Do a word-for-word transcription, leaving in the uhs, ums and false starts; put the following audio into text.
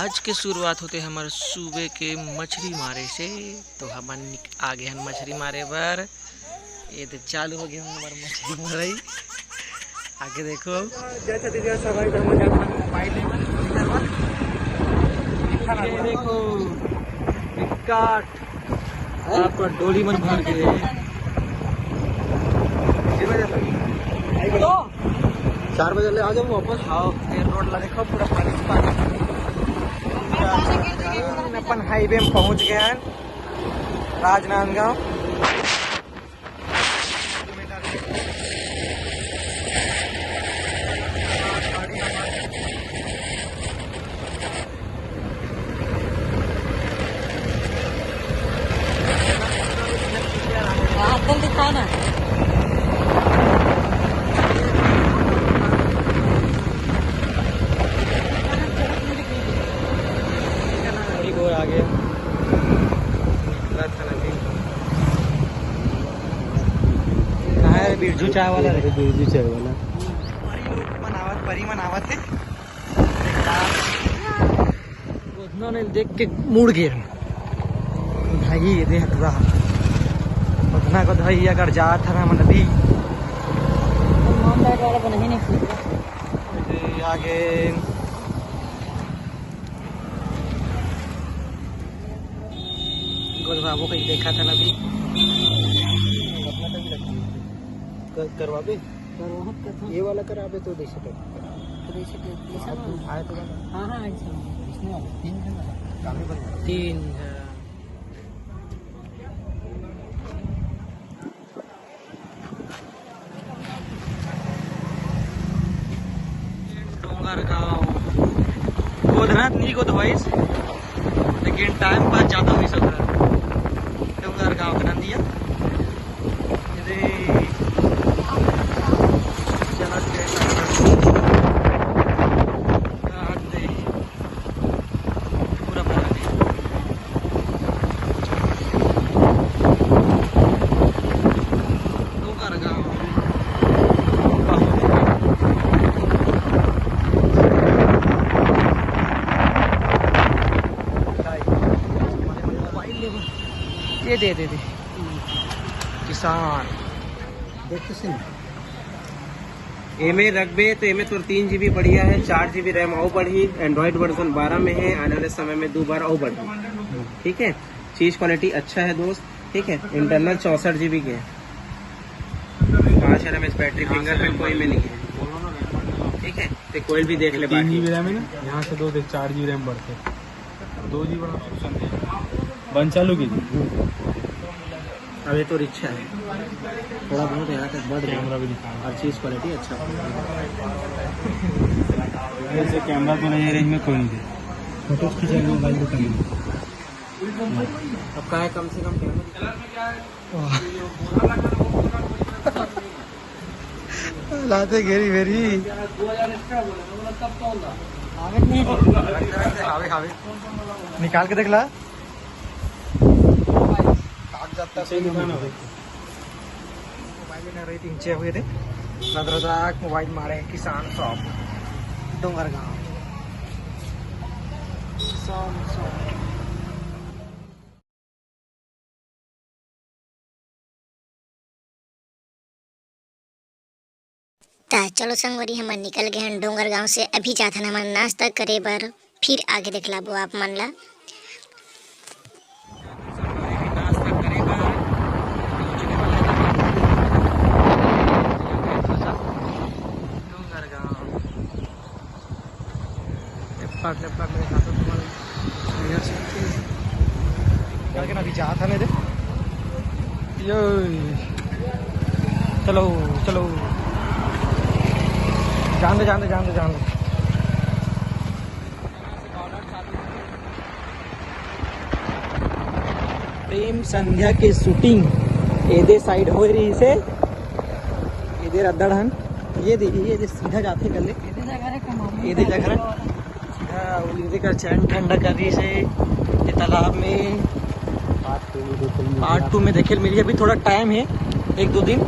आज के शुरुआत होथे हमर सुबह के मछरी मारे से। तो हमन निक-, आगे हन मछरी मारे बर। ये तो चालू हो गया हमर मछरी मारई। आगे देखो। जय छत्तीसगढ़, सब भाई, हम जात हन मोबाइल लेवल, ये देखो, काट। आपका डोली मन भर के। चार बजे ले आ जाओ वापस। हाँ, ये रोड ला देखो, पूरा पानी से पानी। अपन हाईवे में पहुंच गए हैं, राजनांदगांव। हाँ, अंकल दिखाओ ना। थोड़ी गोर आगे। कहाँ है बिरजू चाय वाला रे? बिरजू चाय वाला। परी लोग मनावत, परी मनावत है। उतना नहीं देख के मुड़ गए हम। भाई, ये दे हटवा। उतना को भाई अगर जात है ना, मन अभी। ये आगे गोलबाबू कहीं देखा था ना अभी। क-, करवा दे। करवा दे। ये वाला कराबे तो देसी टाइप का। तो देसी टाइप, ऐसा हाँ, ना? तो आए तो बना। हाँ, हाँ, ऐसा। इसमें वाला तीन घंटा काम ही बन गया। तीन घंटा। डोंगरगांव। गोधना नहीं गोधवाइस, लेकिन टाइम पास ज्यादा हुई सब। डोंगरगांव का नाम दिया। अरे, चला गया। पूरा भरा है। डोंगरगांव। ये दे, दे, दे। किसान। देख तो सही। एमे रखबे तो एमे तोर तीन जीबी बढ़िया है, चार जीबी रैम और बढ़ी, एंड्रॉइड वर्जन बारह में है, आने वाले समय में दो बार और बढ़ी। ठीक है, चीज क्वालिटी अच्छा है दोस्त। ठीक है, इंटरनल चौसठ जीबी के है, पाँच एम एच बैटरी, फिंगरप्रिंट कोई में नहीं है। ठीक है, तो कोई भी देख ले तीन बाकी। जीबी रैम है ना, यहाँ से दो दे, चार जीबी रैम बढ़ते। दो जी बड़ा ऑप्शन है। बंद चालू की। अब ये तो रिक्शा है, थोड़ा बहुत यहाँ तक बढ़ गया। कैमरा भी दिखा। हर चीज़ क्वालिटी अच्छा। जैसे कैमरा तो नहीं है रेंज में, कोई नहीं। फोटोज खींचा मोबाइल को कम। अब कहाँ है, कम से कम कैमरा दिखा। वाह। लाते घेरी भेरी। हावे, हावे। निकाल के देख ला। मोबाइल में रेटिंग चेक हुए थे। रद्रदाक मोबाइल मारे किसान शॉप, डोंगरगांव। किसान शॉप। त चलो संगवारी, हमन निकल गए हन डोंगरगांव से। अभी जात हन हमन नाश्ता करे बर, फिर आगे दिखलाबो आप मन ला। Dongargaon. Left part, left part में दिखाता हूँ तुम्हारे। भैया से क्या क्या अभी जात है मेरे। यो, चलो, चलो। जान दे, जान दे, जान दे, जान दे। प्रेम संध्या के शूटिंग एदे साइड हो रही से, एदे रद्दड़ हन। ये दे, ये दे सीधा जाते गले। एदे जगह रे कमाल। एदे जगह रे। सीधा उलिंदे का चैन ठंडा कर रही से ये तालाब में। पार्ट टू में देखे मिल पार्ट टू में देखे मिली। अभी थोड़ा टाइम है, एक दो दिन।